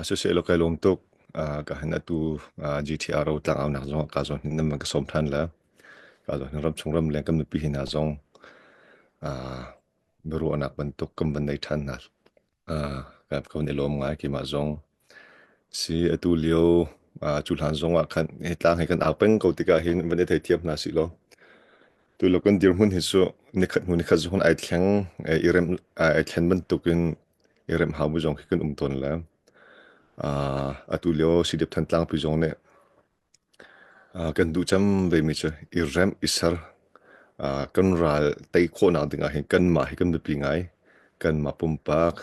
Siseh law kai lawm tuk. Ka han atu GTRO tlangaunak zong ah ka zawn hin nan ka sawm ṭhan le ka zawn hin ramchung ramleng kan mipi hna zong biaruahnak bantuk kan van nei ṭhan hna. Ka van i lawm ngai keimah zong. Si atu lio cu hlan zong ah khan hi tlang hi kan au peng ko tikah hin van i theithiam hna sih law tu lo kan dirhmun hi cu nikhat hnu nikhat zong ai thleng i rem ai thlen bantukin i remh hau mi zong khi kan um tawn le atu lio CDF Thantlang pi zong nih kan duh cem ve mi cu i remh i ser kan ral tei khawhnak ding ah hin kanmah hi kan biapi ngai. Kanmah pumpak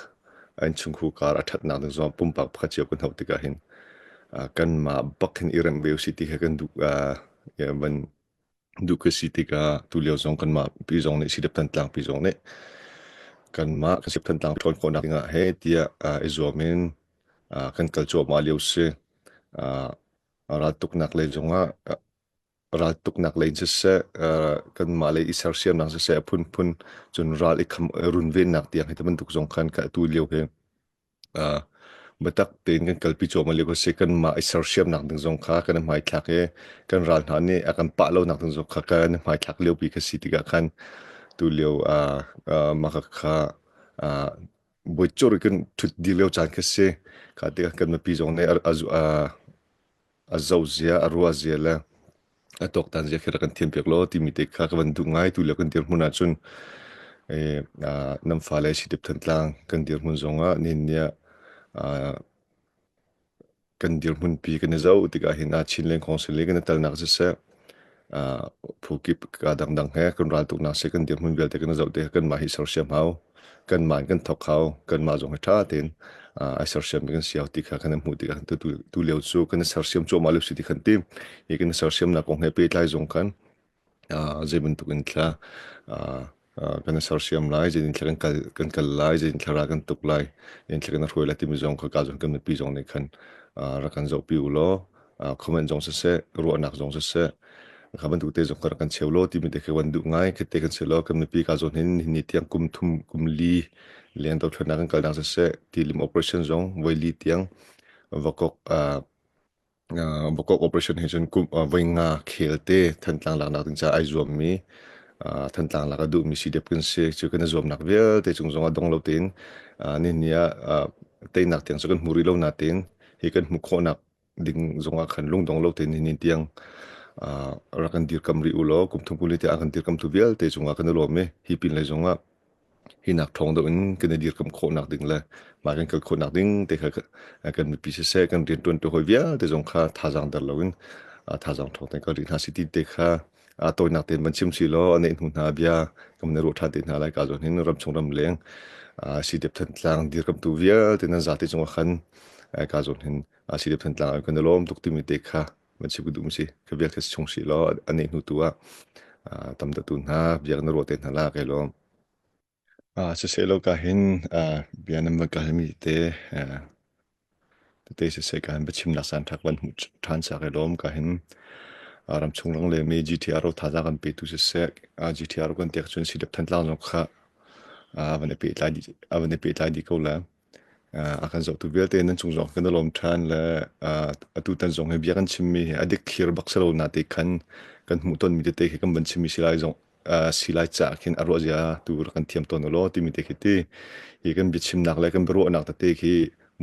innchungkhar kar a ṭhatnak ding zong pumpak pakhat cio kan hauh tikah hin kanmah bak hin i remh ve usih ti kha kan duh van duh ka si tikah tulio zong kanmah pi zong nih CDF Thantlang pi zong nih kanmah kan CDF Thantlang ṭhawn khawhnak dingah he tiah i zuam in kan kal cuahmah lio si. Raltuknak lei zongah raltuknak lei in siseh, kanmah lei i sersiamnak siseh a phunphun cun ral i kham runvennak tiang hi ti bantuk zong khan ka atu lio hi biatak tein kan kalpi cuahmah lio a si. Kanmah i sersiamnak ding zong kha kan i hmaithlak i kan ral hna nih a kan pah lonak ding zong kha kan i hmaithlak liopi kha si tikah khan tulio mah kha buaicur i kan ṭhut dih lio caan kha si. Kha tikah kan mipi zong nih a zohzia, a ruahzia le a tuaktan zia khi rak kan thiampiak law timi te kha ka van duh ngai. Tu lio kan dirhmun ahcun nan fale Sidip Thantlang kan dirhmun zongah nihin ni ah kan dirhmunpi kan i zoh tikah hin Chin Lengkong sin le kan i telnak siseh phukip ka dangdang he kan raltuknak seh kan dirhmun vialte kan i zoh tikah kanmah hi sersiam hau. Kanmah in kan thawk hau. Kanmah zong hi ṭha tein ai sersiam kan si hau ti kha kan hmuh tikah tu lio cu kan i sersiam cuahmah lio si ti khan ti. Hi kan i sersiamnak kong he pehtlai zong khan zei bantuk in thla kan i sersiam lai, zeitin thla kan kal kan kal lai, zeitin thla ral kan tuk lai, zeitin thla kan hruai lai timi zong kha ka zong kan mipi zong nih khan rak kan zohpi u law comment zong siseh, ruahnak zong siseh, kha bantuk te zong kha rak kan cheu law timi te kha van duh ngai. Khite kan si law kan mipi ka zawn hin ni tiang kum thum kum li leng dothlatnak kan kalnak siseh, tilim operation zong voi li tiang vakok Bokok operation he cun kum voi nga khel te Thantlang laknak ding caah ai zuammi Thantlang lak a duhmi CDF kan si. Cu kan i zuamnak vialte cung zongah dong lo tein nihin ni ah teinak tiang cu kan hmu rih lo natein hi kan hmuh khawhnak ding zongah khan lungdong lo tein nihin tiang rak kan dirkam rih u law kum thum kum li tiang a kan dirkamtu vialte cungah kan i lawm i hi pin lei zongah Hinak ṭhawng deuh in kan i dirkamh khawhnak ding le mah kan kal khawhnak ding te kha kan mipi siseh kan rianṭuantu hawi vialte zong kha thazaang der loin thazaang ṭhawng tein kal rih hna sih ti te kha tawinak tein van chim si law a neih hnu hna bia kan van i ruah ṭhan te hna lai. Ka zawn hin ramchung ramleng CDF Thantlang dirkamhtu vialte nan zate cungah khan ka zawn hin CDF Thantlang ah kan i lawm tuk timi te kha van chim ka duh si. Ka vial kha chung si law a neih hnu tu ah tam deuh tu hna bia kan ruah te hna la kai lawm. Siseh law ka hin bia nan van ka halmi tete tete siseh ka hin biachimnak caan ṭha ka van hmuh ṭhan ca kai lawm. Ka hin ramchung ranglemi GTRO thazaang kan petu siseh GTRO kan ti ahcun CDF Thantlang zong kha a van i pehtlai dih a van i pehtlai dih ko lai. A kan zohtu vialte nan cung zong kan i lawm ṭhan le atutan zong hi bia kan chimmi hi a dikthlir bak si lo na ti khan kan hmuhtonmi tete khi kan van chimmi si lai zong si lai caah khin a ruahzia tu rak kan thiam tawn u law timi te khi ti hi kan biachimnak le kan biaruahnak tete khi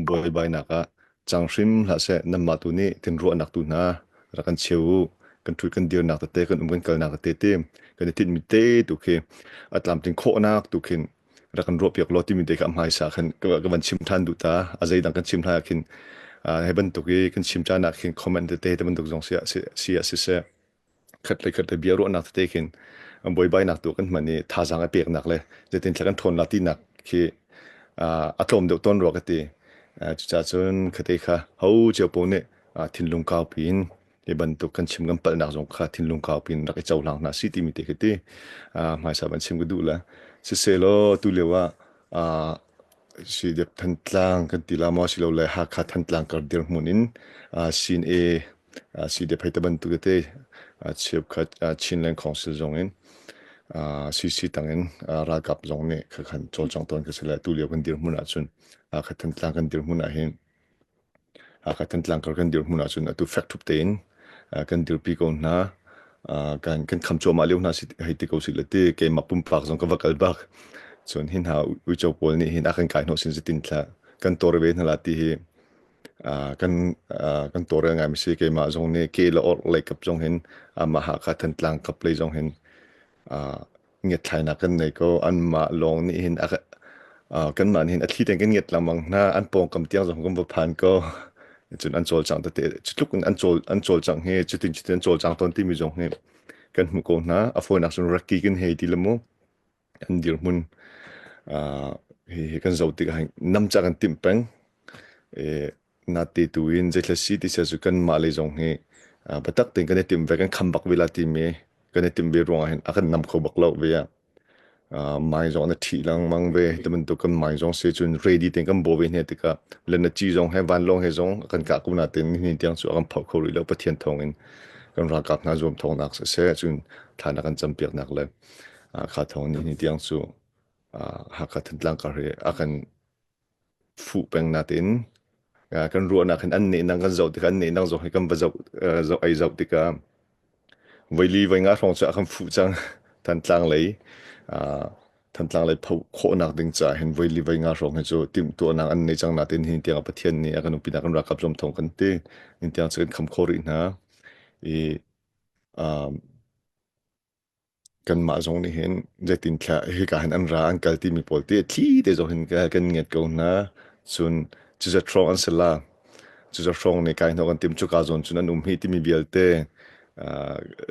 buaibainak ah cang hrim hlah seh nanmah tu nih tin ruahnak tu hna rak kan cheu u kan ṭhut kan dirnak tete kan um kan kalnak tete te kan i tinhmi te tu khi a tlamtling khawhnak tu khin rak kan ruahpiak law timi te kha a hmaisa khan ka van chim ṭhan duh ta a zeidang kan chim hlan ah khin hi bantuk i kan chim caan ah khin comment tete te bantuk zong si si ah siseh khat le khat le bia ruahnak tete khin buaibainak tu kan hman i thazaang a peknak le zeitin thla kan ṭhawn la tinak khi a tlawm deuh tawn rua ka ti. Cucaah cun khate kha ho cio paoh nih thinlung kaupi in hi bantuk kan chim kan palhnak zong kha thinlung kaupi in rak i cohlang hna si timi te khi ti hmaisa van chim ka duh le sisehlaw tu lio ah si Thantlang kan ti la maw silole Hakha Thantlang kar dirhmun in CNA CDF hei te bantuk tete cheukhat Chinland Council zong in CC tang in ralkap zong nih kha khan cawlcang tawn ka si le tu lio kan dirhmun ahcun Hakha Thantlang kan dirhmun ah hin. Hakha Thantlang kar kan dirhmun ahcun atu fek ṭhup tein kan dirpi ko hna. Kan kan kham cuahmah lio hna si hei ti ko sih le ti keimah pumpak zong ka va kal bak. Cun hi hna uico pawl nih hin a kan kai hnawh sin zeitin thla kan tawr ve hna la ti hi kan kan tawrel ngai mi si. Keimah zong nih ke le orh lei kap zong hin amah Hakha Thantlang kap lei zong hin ngiatthlainak kan nei ko. Anmah lawng nih hin a kanmah nih hin a thli tein kan ngiat lengmang hna. An pawngkam tiang zong kan va phan ko. Cun an cawlcang tete cutluk in an cawl an cawlcang hi cutin cutin an cawlcang tawn timi zong hi kan hmuh ko hna. A fawinak cun rakki kan hei ti le mu an dirhmun hi hi kan zoh tikah hin namca kan timh peng. Nate tu in zeithil si ti sia cu kanmah lei zong hi biatak tein kan i timh ve kan kham bak ve la timi kan i timh ve ruangah hin a kan nam kho bak lo ve ah mai zong na ṭhih lengmang ve ti bantuk kan mai zong si cun ready tein kan bawh ve hne tikah le na ci zong he vanlawng he zong a kan kah ko natin nihin tiang cu a kan phoh kho rih lo Pathian thawngin kan ralkap hna zuam thawngnak siseh cun thla na kan campiaknak le kha thawng nihin tiang cu Hakha Thantlang kar hi a kan fuh peng natin kan ruahnak hin an nehnang kan zoh tikah an nehnang zong hi kan va zoh zoh ei zoh tikah voili voi nga hrawng cu a kan fuh cang. Thantlang lei Thantlang lei pho khawhnak ding caah hin voili voi nga hrawng hi cu timhtuahnak an nei cang natin hin tiang Pathian nih a kan umpi nak kan ralkap zuam thawng kan ti in tiang cu kan kham kho rih hna i Kanmah zong nih hin zeitin thla hika hin an ra an kal timi pawl ti a thli te zong hin kan ngiat ko hna. Cun cuzat hrawng an si la. Cuzat hrawng nih kai hnawh kan tim cuka zawn cun an um hi timi vialte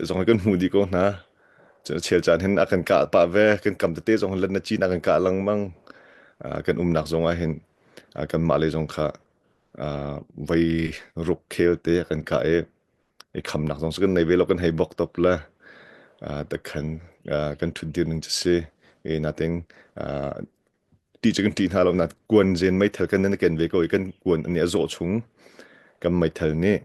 zong hi kan hmuh dih ko hna. Cun a chel caan hin a kan kah pah ve. Kan kam tete zong hin lan na cin a kan kah lengmang. Kan umnak zong ah hin kanmah lei zong kha voi ruk khel te a kan kah i i khamnak zong cu kan nei ve lo kan hei bok top le takhan kan ṭhut dir ning cu si i natin ti cu kan ṭih hna lo na kuan zen meithal kan nan ken ve ko i kan kuan ani a zawh chung kan meithal nih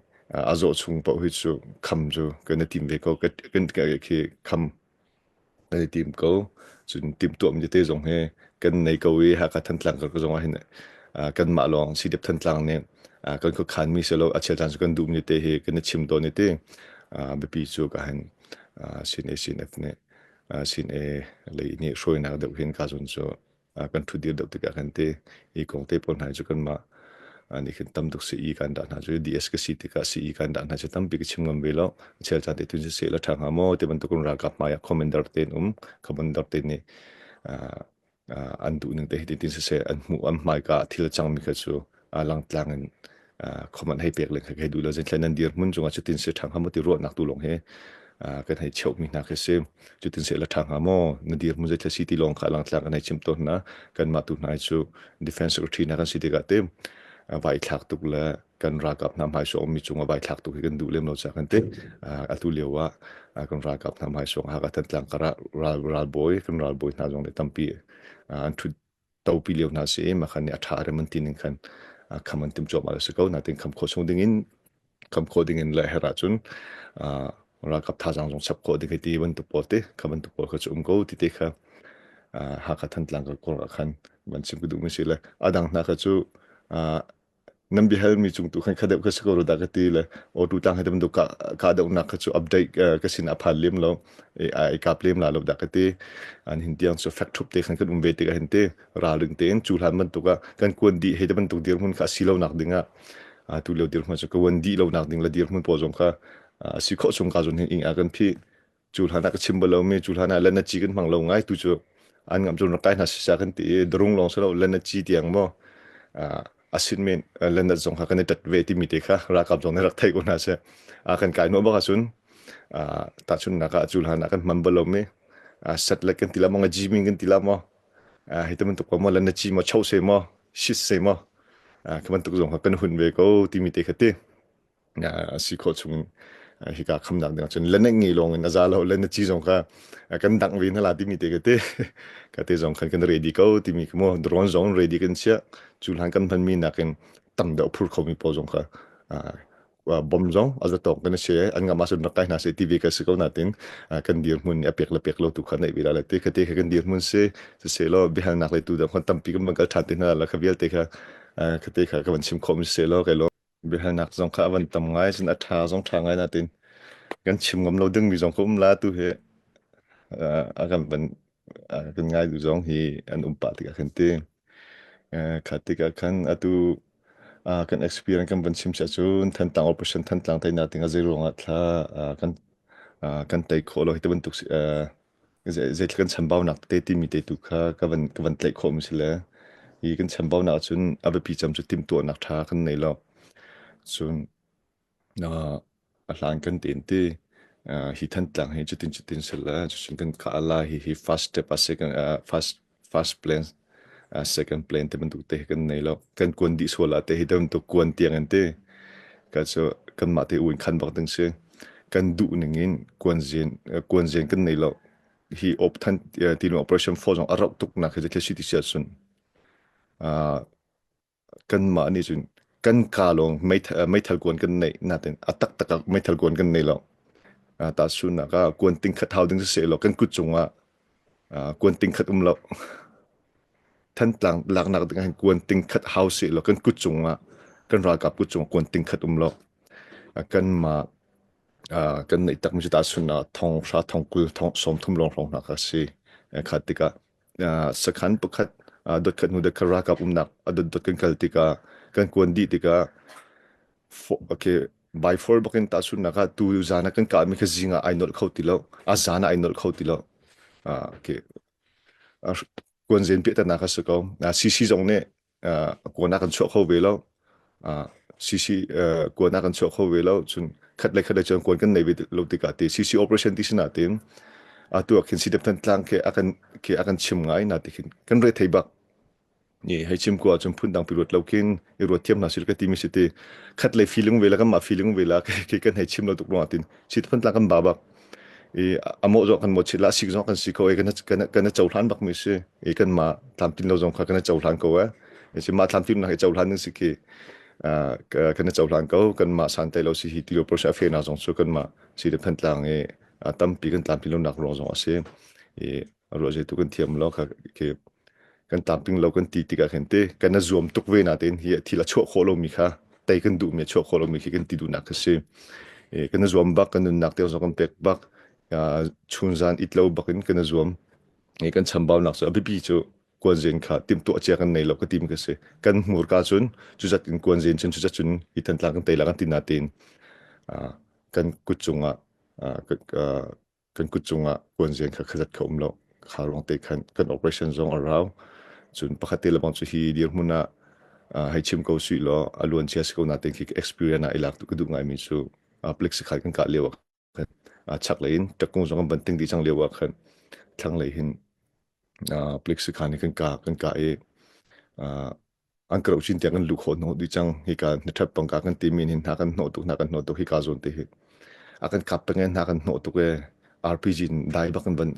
a zawh chung paoh hi cu kham cu kan i tim ve ko kan khi kham Kan i tim ko. Cun timhtuahmi tete zong hi kan nei ko i Hakha Thantlang ka zong ah hin kanmah lawng CDF Thantlang nih kan khuakhanmi si lo a chel caan cu kan duhmi tete hi kan i chim tawn i ti biapi cu ka hin CNA CNF nih CNA lei nih hruainak deuh hin ka zun cu kan ṭhutdir deuh tikah khan te hi kong te pawl hna cu kanmah nih khin tam tuk CE kan dah hna cu DS ka si tikah CE kan dah hna cu tampi ka chim ngam ve lo chel caan te tun siseh la ṭha hnga maw ti bantuk in ralkap hmai ah commander te an um commander te nih an duh ning te hi tin siseh an hmuh an hmaika thil cangmi kha cu langtlang in comment hei pek len kha hei duh lo zeithlen nan dirhmun cungah cutin se ṭha hnga maw ti ruahnak tu lawng hi kan hei cheuhmi hna khi si cutin se la ṭha hnga maw na dirhmun zeithla si ti lawng kha langtlang kan hei chim tawn hna kanmah tu hna cu defense secretary hna kan si tikah te vai thlak tuk le kan ralkap hna hmai suang mi cungah vai thlak tuk hi kan duh lem lo ca kan ti atu lio ah kan ralkap hna hmai suang Hakha Thantlang karah ral ralbawi kan ralbawi hna zong le tampi an ṭhut topi lio hna si i makhan nih a ṭha rem an ti ning khan kham an tim cuahmah a si ko natin kham khawh chung dingin kham khawh dingin le herh ahcun ralkap thazaang zong chap khawh ding hei ti bantuk pawl te kha bantuk pawl kha cu um ko ti te kha Hakha Thantlang ka kor ah khan van chim ka duhmi si le a dang hna kha cu nan biahalmi cung tu khan kha deuh kha si ko ru dah ka ti le auto tlang he bantuk ka ka deuhnak kha cu update ka sin a phan lem lo ai kap lem la lo dah ka ti an hin tiang cu fek thup te khan kan um ve tikah hin te ralring tein cu hlan bantuk ah kan kuan dih he bantuk dirhmun kha si lo nak ding ah tu lio dirhmun cu ka wan dih lo nak ding le dirhmun pawl zong kha si khawh chung ka zon hin ing a kan phi Cu hlan ah ka chim bal lomi cu hlan ah lanaci kan hmang lo ngai tu cu an ngam cun rak kai hna sisa kan ti i darung lawng si lo lanaci tiang maw a sin men lanat zong kha kan i tat ve timi te kha ralkap zong nih rak thei ko hna seh kan kai hnawh bak ahcun tahchunhnak ah cu hlan ah kan hman bal lomi satellite kan ti la maw ngaji kan ti la maw hi te bantuk ko maw lanaci maw cho se maw shit se maw khi bantuk zong kha kan hun ve ko timi te kha ti A si khawh chung hika khamnak ding ahcun lenek ngei lawng in a za lo le na ci zong kha kan dangh ve hna la timi te ka te ka te zong khan kan ready ko timi kha mu drone zong ready kan chiah cu hlan kan hmanmi nakin tam deuh phur khomi pawl zong kha bom zong a zatawk kan si an ngam ahcun rak kai hna seh ti ve ka si ko natin kan dirhmun nih a pek le pek lo tu kha neih ve la le te kha te kha kan dirhmun si siseh law biahalnak le tu dang khan tampi kan van kal ṭhan te hna la kha vialte kha kha te kha ka van chim khawh mi siseh law kai lo. Biahalnak zong kha a van tam ngai cun a ṭha zong ṭha ngai natin kan chim ngam lo dingmi zong kha um la tu hi a kan van kan ngai tu zong hi an um pah tikah khan ti. Kha tikah khan atu kan experience kan van chim sia cun Thantlang operation Thantlang teinak ding ah zei ruangah thla kan kan tei khawh lo hi ti bantuk zeitluk kan chambaunak tete timi te tu kha ka van tlaih khawhmi si le hi kan chambaunak ahcun a biapi cem cu timhtuahnak ṭha kan nei lo. Cun a hlan kan tein ti hi Thantlang hi cutin cutin si le cucun kan kah la hi hi first step a si kan first first plan second plan te bantuk te hi kan nei lo. Kan kuan dih sual ah te hi te bantuk kuan tiang in ti ka cu kanmah te u in khan bak ding si. Kan duh ning in kuanzin kuanzin kan nei lo. Hi op than ti operation 4 zong a rauh tuk nak hi thil si ti si ahcun kanmah nih cun kan ka lawng meithal kuan kan neih natin a taktak ah meithal kuan kan nei lo. Tahchunhnak ah kuan ting khat hau ding siseh law kan kut cungah kuan ting khat um lo. Thantlang laknak ding ah hin kuan ting khat hau seh law kan kut cungah kan ralkap kut cungah kuan ting khat um lo. Kanmah kan neih takmi cu tahchun ah thong hra thong 20 thong 30 lawng hrawng hna kha a si. Kha tikah sakhan pakhat dotkhat hnu dotkhat ralkap umnak a dotdot kan kal tikah kan kuan dih tikah okay by four bakin tahchunhnak ah tu zan ah kan kahmi kha zing ah ai nolh kho ti lo a zan ah ai nolh kho ti lo okay kuanzen piahtana kha si ko CC zong nih kuan ah kan chuah kho ve lo CC kuan ah kan chuah kho ve lo cun khat le khat le cun kuan kan nei ve lo tikah ti CC operation ti sina tin atu ah khin CDF Thantlang ke akan ke akan chim ngai na ti khin kan re thei bak ni hei chim ko ahcun phundang pi ruat lo khin i ruat thiam hna sil ka ti mi si ti khat le feeling ve la kan mah feeling ve la ke kan hei chim lo tuk ruang tin si phun tlang kan ba bak i amo zo kan mo chit la sik zo kan si ko e kan kan kan cohlan bak mi si i kan ma tlamtlin lo zong kha kan cohlan ko e si ma tlamtlin na cohlan ding si ki kan cohlan ko kan ma san tai lo si hi ti lo process fe na zong chu kan ma si de phan tlang i tampi kan tlamtlin lo nak ruang zong a si i ruah zei tu kan thiam lo kha ke kan tlamtling lo kan ti tikah khin te kan na zuam tuk ve na tein hi thil a chuah khawh lomi kha tei kan duhmi a chuah khawh lomi khi kan ti duhnak kha si kan na zuam bak kan nunnak te zong kan pek bak chunzan it lo bak in kan na zuam kan chambaunak cu a biapi cu kuanzen kha timhtuah cia kan nei lo ka tim ka si kan hmurka cun cuzat in kuanzen cun cuzat cun hi thantlang kan tei la kan ti na tein kan kut cungah kan kut cungah kuanzen kha khazat kha um lo kha ruang te khan kan operation zong a rau cun pakhat te lebang cu hi dirhmun ah hei chim ko sui law a luan chia si ko na te khi experience ah i lak tu ka duh ngai mi cu plic sikhat kan kah lio ah khan chak lei in takung zong kan ban ting dih cang lio ah khan thlang lei hin plic sikhan hi kan kah i an ka chin tiang kan luh khawh hnawh dih cang hika hnaṭhat pangka kan timi hin hna kan hnawh tuk hna kan hnawh tuk hika zawn te hi a kan kap peng hna kan hnawh tuk e RPG dai bak in van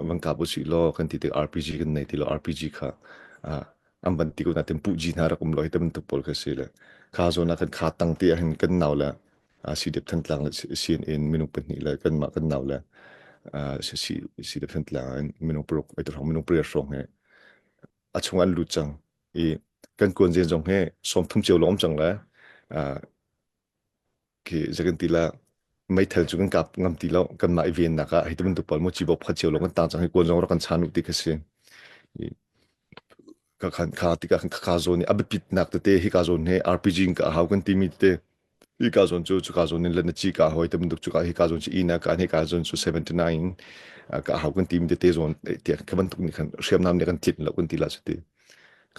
van kap usih law kan ti tik RPG kan nei ti lo RPG kha an van ti ko na tin puh ji hna rak um lo hi te bantuk pawl kha si le kha zawn ah kan kha tang ti ah hin kan nau le CDF Thantlang le CNN minung pahnih le kanmah kan nau le CDF Thantlang in minung paruk ai minung pariat hrawng he a chung an lut cang i kan kuanzen zong hi 30 cio lawng um cang le khi zakan ti la meithal cu kan kap ngam ti lo kanmah i vennak ah hi bantuk pawl mu ci bok phat cio lawng kan tang cang hi kuan zong rak kan chan u ti kha si ka khan kha tikah khan kha zawn i a biapitnak tete hi ka zawn he RPG in ka hau kan timi tete hi ka zawn cu cuka zawn in lan na ci ka hoi te bantuk cuka hi ka zawn cu ina ka hi ka zawn cu 79 ka hau kan timi tete zawn tiah kha bantuk nih khan hriamnam nih kan tlinh lo kan ti la cu ti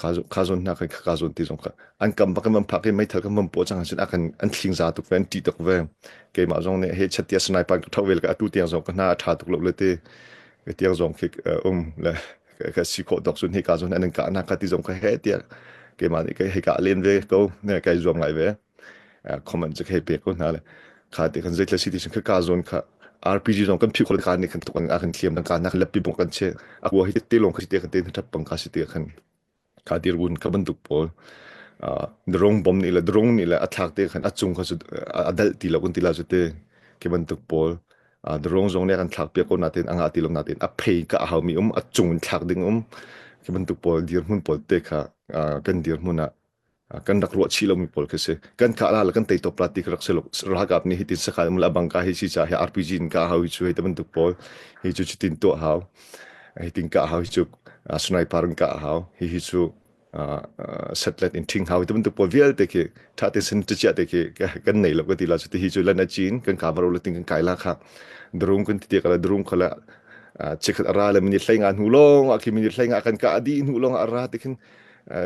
kha zawn hna khan kha zawn ti zong kha an kam bak in van phak i meithal kan van puah cang sin a kan an thling za tuk ve an ṭih tuk ve keimah zong nih he chatia sniper ka tho vel ka atu tiang zong ka hna a ṭha tuk lo le ti ka tiang zong khi um le ka si khawh dok cun hika zawn an kah na ka ti zong ka he tiah keimah nih ka hei kah len ve ko ne kai zuam ngai ve comment cu hei pek ko hna le kha ti khan zeitlai si ti cun ka zawn kha RPG zong kan phih khol ka nih khan tuk an kan thliam kan nak lepi bong kan che akua hi te long kha te kan te thap pang ka si te khan kha dirwun kha bantuk pawl drone bom nih le drone nih le a thlak te khan a cung kha cu a dal ti lo kan ti la cu te ke bantuk pawl drone zong nih kan thlak piak ko natin a ngah ti lo natin a phei ka a haumi um a cung in thlak ding um ke bantuk pawl dirhmun pawl te kha kan dirhmun ah. Kan rak ruah chih lomi pawl khi si. Kan kah la le kan tei top la ti ka rak si lo. Ralkap nih hitin sakhan um le abangka hi si ca hi RPG in kah hau hi cu hei te bantuk pawl hi cu cutin tuah hau. Hitin kah hau hi cu sniper in kah hau. Hi hi cu satellite in ṭhing hau ti bantuk pawl vialte khi ṭha te sin cia te khi kan nei lo ka ti la cu ti hi cu lan a cin kan ka varo le ting kan kai la kha drung kan ti kala drung khala chikhat ara le minute hlei nga hnu lawng ah khi minute hlei nga kan ka adi hnu lawng ah ara ti khin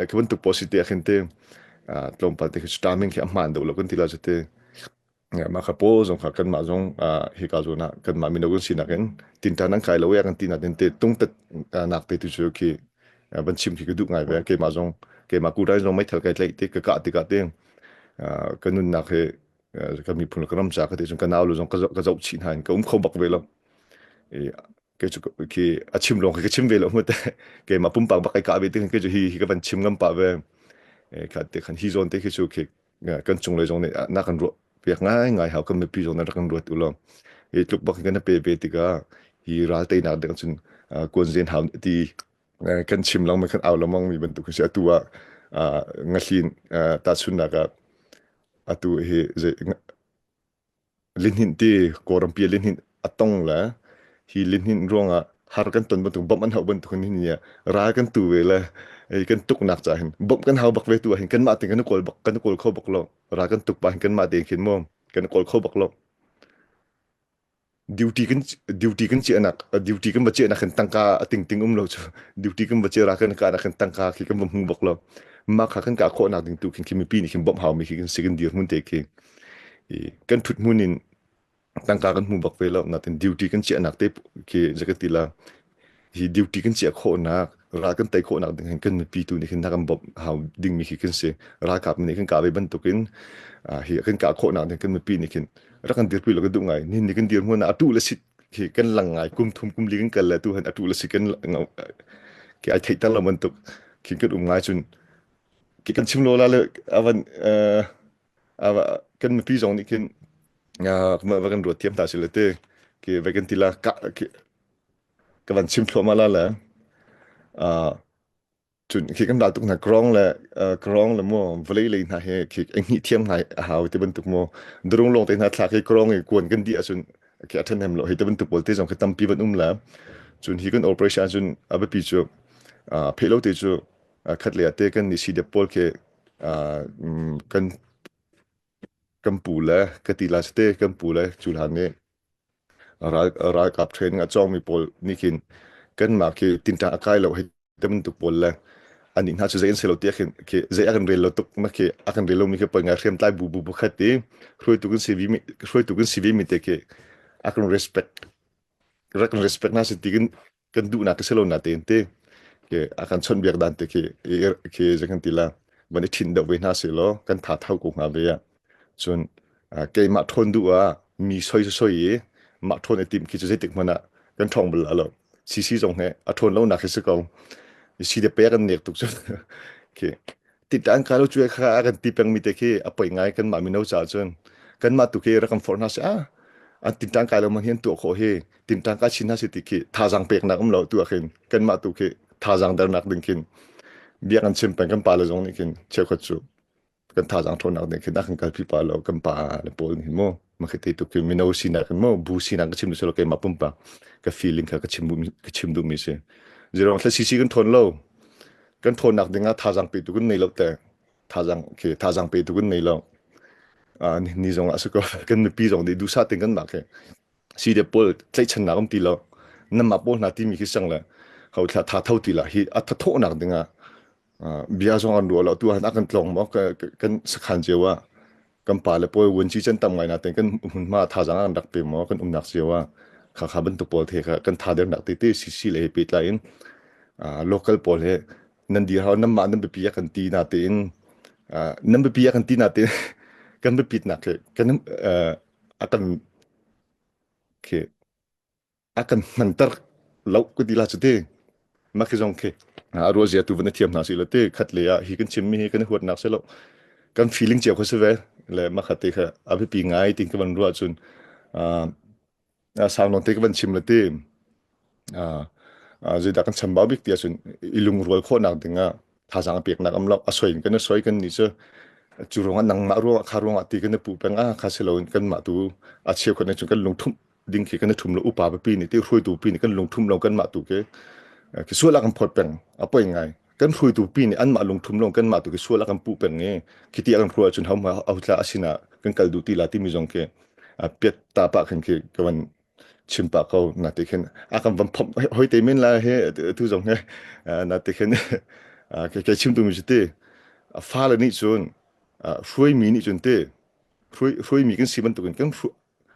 khi bantuk pawl si te khin te tlawmpal te khi timing khi a hmaan deuh lo kan ti la cu te. Mah kha paw zong kha kanmah zong hika zawn ah kanmah mino kan sinak in tinṭan an kai lo i kan ti natin te tungtat nak te tu cu khi van chim khi ka duh ngai ve. Keimah zong keimah kurai zong meithal kai tlaih te ka kah tikah te ka nunnak hi ka miphun le ka ram ca ka ti cun ka nau lu zong ka zoh chih hna in ka um kho bak ve lo. Kei cu khi a chim lawng khi ka chim ve lo mu te. Keimah pumpak bak kai kah ve ti kei cu hi hi ka van chim ngam pah ve. Kha te khan hi zawn te khi cu khi kan cunglei zong nih na kan ruah piak ngaingai hau, kan mipi zong nih rak kan ruat u law hi tluk bak kan pe ve tikah hi ral teinak ding cun kuanzen hau ti kan chim lengmang kan au lengmang mi bantuk si. Atu ah ngahlin tahchunnak ah atu hi Lihninh ti Kawlrampi ah lihninh a tong le hi lihninh ruangah har kan ton bantuk bawmh an hauh bantuk hin hi ral kan tu ve le kan tuknak caah hin bawmh kan hau bak ve tu ah hin kanmah tein kan i kawl bak kan i kawl kho bak lo. Ral kan tuk pah hin kanmah tein khin mu kan i kawl kho bak lo. Duty kan duty kan chiahnak duty kan va chiahnak hin tangka a tingting um lo cu. Duty kan va chia ra kan ka nak hin tangka khi kan va hmu bak lo. Mah kha kan kah khawhnak ding tu khin khi mipi nih khin bawmh hau mi khi kan si kan dirhmun te khi kan ṭhut hmun in tangka kan hmu bak ve lo natin duty kan chiahnak te khi zakati la hi duty kan chiah khawhnak ral kan tei khawhnak ding hin kan mipi tu nih hin kan bawmh hau dingmi khi kan si. Ralkap nih kan kah ve bantukin hi kan kah khawhnak ding kan mipi nih khin rak kan dirpi lo kan duh ngai. Nihin ni kan dir hmun ah atu le sit khi kan lang ngai. Kum thum kum li kan kal le tu han atu le sit kan ki ai theihter lo bantuk khin kan um ngai. Cun ki kan chim lo la le avan kan mipi zong nih khin va kan ruat thiam hna sila te ki vai kan ti la ka ka van chim thluahmah la le cun khi kan ral tuk hna krong le krong le mu vawlei lei hna he khi eng hnih thiam hna a hau ti bantuk mu drung lawng te hna thlak hi krong i kuan kan di ahcun khi a ṭhahnem lo hei ti bantuk pawl te zong khi tampi van um le cun hi kan operation cun a biapi cu pheh lo te cu khat le te kan ni si dep pawl khi kan kan pu le ka ti la te kan pu le cu hlan nih ralkap training a cawngmi pawl nih khin kanmah khi tinṭan a kai lo hei ti bantuk pawl le anih hna cu zei an si lo tiah khin khi zei a kan rel lo tuk na khi a kan rel lomi khi poi ngai hriamtlai bu bu pakhat i hruaitu kan si mi hruaitu kan si ve mi te khi a kan respect rak kan respect na si ti kan kan duhnak ka si lo na tein te ke a kan chawnhbiak dan te khi khi zei kan ti la van i ṭhinh deuh ve hna si law kan tha thau ko hnga ve ah. Cun keimah ṭhawn duh ah mi soi soi i mah ṭhawn i timh khi cu zeitik hmanh ah kan ṭhawng bal lo. CC zong he a ṭhawn lo nak hi si ko. Si de pe kan nek tuk cu. Khi tit an ka lo cu kha a kan ti peng mi te khi a poi ngai kan mah mino caah cun kanmah tu khi rak kan forh hna si ah an tinṭang kai lo man hi an tuah khawh hi tinṭang ka chin hna si ti khi thazaang peknak um lo tu ah khin kanmah tu khi thazaang dernak ding khin bia kan chim peng. Kan pa le zong nih khin cheukhat cu kan thazaang ṭhawnnak ding khin a kan kalpi pa lo kan pa le pawl nih mu ma khi te tu khi mino sinak hin mu bu sinak ka chim selo keimah pumpak ka feeling kha ka chim duhmi si. Zirong thla sisi kan ṭhawn lo kan ṭhawnnak ding ah thazaang petu kan nei lo te thazaang khi thazaang petu kan nei lo ni zong ah si ko kan mipi zong nih duhsah ten kan mah khi si de pawl tlaihchannak um ti lo namah pawl hna timi khi sang le ho thla tha tho ti la hi a thathawhnak ding ah bia zong an ruah lo tu han a kan tlong maw kan sakhan cio ah kan pa le pawl wunci chan tam ngai na ten kan hmunhma thazang an rak pe maw kan umnak cio ah kha kha bantuk pawl the kha kan tha dernak te te sisi le he pehtlai in local pawl he nan dir hau nan mah nan biapi a kan ti na tein nan biapi a kan ti na tein kan biapit nak he kan a kan khi a kan hmanter lo ku ti la chu ti ma khi zong khi a ruah zia tu van thiam hna si lo ti. Khat le ah hi kan chim mi hi kan huat nak si lo kan feeling cio kha si ve le ma khat te kha a biapi ngai tin ka van ruah cun sang non te ka van chim le ti zeidah kan chambau bik ti ahcun i lungrual khawhnak ding ah. Thazaang a peknak am lo. A soi in kan i soi kan nih cu cu ruangah nangmah ruangah kha ruangah ti kan i puh peng ah kha si loin kanmah tu a cheukhat nih cun kan lungthumh ding khi kan i ṭhum lo upa pipi nih ti hruaitu pi nih kan lungṭhum lo kanmah tu khi khi sual a kan phawt peng a poi ngai kan hruaitu pi nih anmah lungṭhum lo kanmah tu khi sual a kan puh peng i khi ti a kan hruai ahcun ho hma a sinah kan kal duh ti la timi zong khi piat ta pah khin khi ka van chim pah ko na ti khin a kan van phomh hoi te men la he tu zong he na ti khin ke chim tu mi si ti fale nih cun hruaimi nih cun ti hruaimi kan si bantukin kan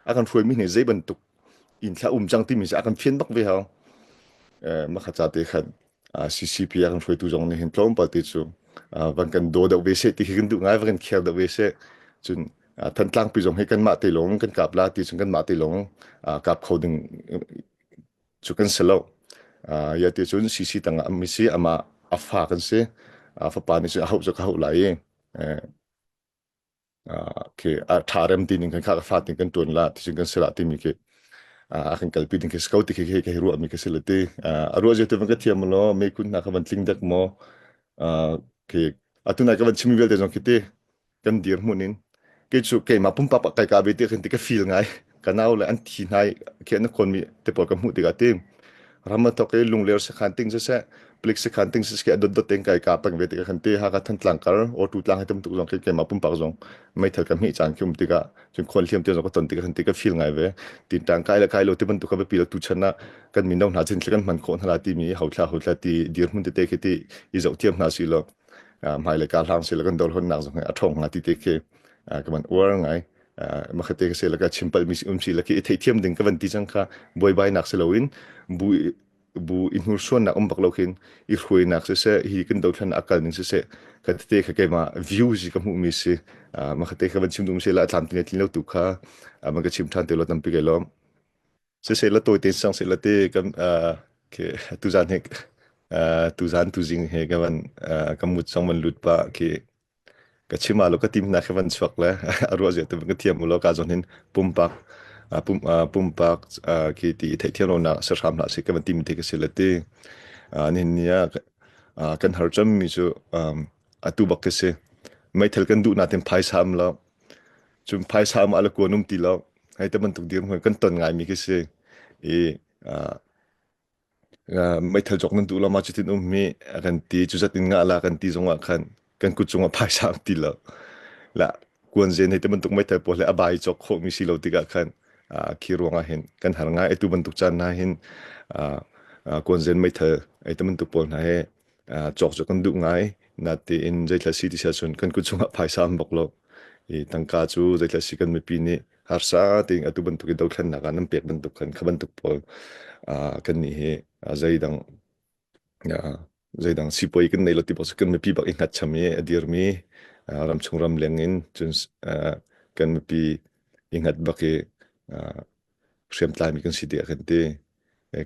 a kan hruaimi nih zei bantuk in thla um cang timi cu a kan fian bak ve hau. Makha ca te khan CCP a kan hruaitu zong nih hin tlawmpal te cu van kan daw deuh ve seh ti khi kan duh ngai, van kan kher deuh ve seh. Cun Thantlang pi zong hi kanmah te lawng kan kap la ti cun kanmah te lawng kap kho ding cu kan si lo. Ya ti cun CC tangah mi si amah a fa kan si. Fapa nih cun a hauh cu ka hauh lai i khi a ṭha rem ti ning khan kha ka fa ting kan ṭuan la ti cun kan si la timi khi a kan kalpi ding khi si ko ti khi khi ka ruah mi khi si le ti a ruah zia tu van ka thiam law me kun hna kha van tling dek maw khi atu nai ka van chim vialte zong khi ti kan dir hmun in kei cu keimah pumpak kai ka ve ti khin ti ka feel ngai ka nau le an thi hnai khi an khon mi te pawl ka hmuh tikah ti ram a thok i lungler sakhan ting siseh plik sakhan ting siseh a dotdot tein kai ka peng ve tikah khan ti Hakha Thantlang kar auto tlang hi tam tuk zong khi keimah pumpak zong meithal ka hmeh caan khi um tikah cun khual hliam te zong ka ton tikah khan ti ka feel ngai ve tin tang kai le kai lo ti bantuk ka biapi lo tu chan ah kan mino hna chin kan hman khawh hna la timi hauthla hauthla ti dirhmun tete khi ti i zoh thiam hna si lo hmailei ka hlang si lo kan dolhonnak zong hi a ṭhawng hnga ti te khi ka van uar ngai makhate ka se la ka chimpal mi um si la khi i theithiam ding ka van ti cang kha buaibainak si loin bu bu i hnursuannak um bak lo khin i hruainak siseh hi kan dothlan a kal ning siseh ka tete kha keimah view si ka hmuh mi si makhate ka van chim dum si la tlam tin tlin lo tu kha man ka chim than te lo tampi kai lom siseh la tawi te sang se la te kan ke tuzan he tuzan tuzing he ka van ka mut song van lut pa khi Ka chim ah lo ka tim hna khi van chuak le a ruah zia tu ka thiam u law ka zawn hin pumpak pumpak khi ti i theihthiam lonak si hram hlah sih ka van tim te ka si le ti. Nihin ni ah kan har cemmi cu atu bak khi si. Meithal kan duh natin phaisa um lo. Cun phaisa um ah le kuan um ti lo. Hei te bantuk dirhmun kan ton ngaimi khi si. I Meithal cawk nan duh lo ma cutin um hi a kan ti cuzat in ngah la kan ti zongah khan kan kut cungah phaisa um ti lo la kuanzen hei ti bantuk meithal pawl he a bai cawk khawhmi si lo tikah khan khi ruangah hin kan har ngai atu bantuk caan hna hin kuanzen meithal ei ti bantuk pawl hna he cawk cu kan duh ngai natein zeithla si ti siah cun kan kut cungah phaisa um bak lo i tangka cu zeithla si kan mipi nih harsa tein atu bantuk i dothlennak ah nan pek bantuk khan kha bantuk pawl kan nih hi zeidang zeidang sipuai kan nei lo ti bak kan mipi bak i hngatcham i a dirmi ramchung ram leng in cun kan mipi i hngat bak i hriamtlaimi kan si tiah kan ti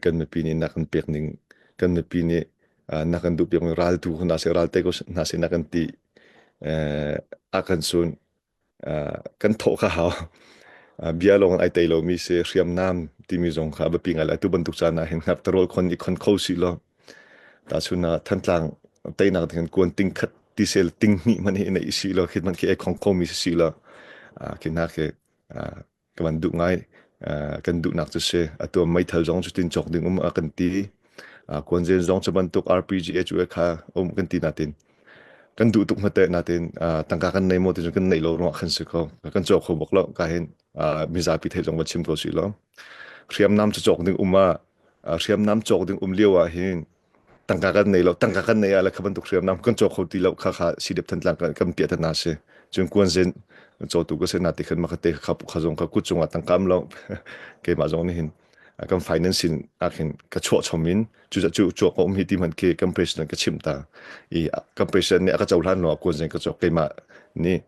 kan mipi nih na kan pek ning kan mipi nih na kan duh piak ral tu hna seh ral te ko hna seh na kan ti a kan sun kan thawh kha hau. Bia lawng ai tei lomi si hriamnam timi zong kha a biapi ngai lai. Tu bantuk caan ah hin ngaktarol khon i khon kho si law tahchun ah Thantlang teinak ding kuan ting khat ti sel ting hnih hmanh hi nei si law khit man khi ai khong kho mi si si law khi na khi ka van duh ngai kan duhnak cu si atu meithal zong cu tin cawk ding um a kan ti kuanzen zong cu bantuk RPG cu kha um kan ti natin kan duh tuk hmate natin tangka kan nei maw ti kan nei lo ruangah khan si ko kan cawk kho bak lo ka hin mizapi thei zong va chim ko si lo hriamnam cu cawk ding um ah hriamnam cawk ding um lio ah hin tangka kan nei lo tangka kan nei ah le kha bantuk hriamnam kan caw kho ti lo kha kha sidep thantlang kan kan piah ta si cun kuanzen cawtu ka se na ti khan ma kha te kha kha zong kha kut cungah tangkam lo keimah zong nih hin kan financing ah khin ka chuah chom in cu cu chuah ko um hi ti man khi kan president ka chim ta i kan president nih a ka cohlan lo kuanzen ka cawk keimah nih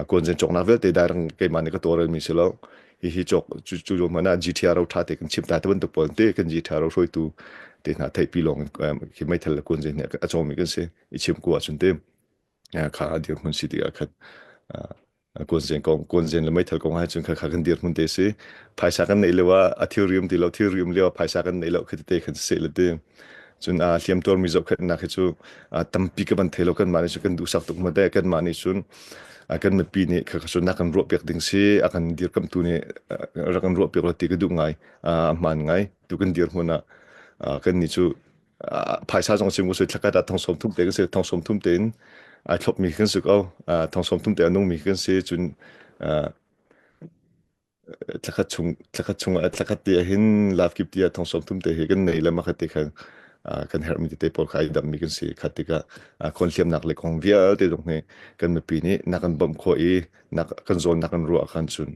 kuanzen cawknak vialte dairang keimah nih ka tawlrel mi si lo hihi cawk cu cu hmanh ah GTRO ṭha te kan chim ta te bantuk pawl te kan GTRO hruaitu te hna theihpi lawng khi meithal le kuanzin nih a cawmi kan si i chim ku ahcun te kha dirhmun si tikah khan kuanzen kong kuanzen le meithal kong ah cun kha kha kan dirhmun te si phaisa kan neih lio ah a thilri um ti lo thilri um lio ah phaisa kan neih lo khi tete khan si le ti. Cun hliamtuarmi zohkhenhnak hi cu tampi ka van thei lo. Kanmah nih cun kan duhsak tuk ma teh. Kanmah nih cun kan mipi nih kha cu na kan ruahpiak ding si, a kan dirkamhtu nih rak kan ruahpiak lo ti ka duh ngai. A hmaan ngai. Tu kan dirhmun ah kan nih cu phaisa zong chim ku thlakhat ah thong 30 te kan si thong 30 tein ai thlopmi kan si ko thong 30 te a nungmi kan si cun thlakhat chung thlakhat te hin laf kip tia thong 30 te hi kan nei le makhat te khan kan herhmi tete pawl kha ai dammi kan si khat tikah khon hliamnak le kong vialte zong hi kan mipi nih na kan bawmh khawh i na kan zawn na kan ruah khan cun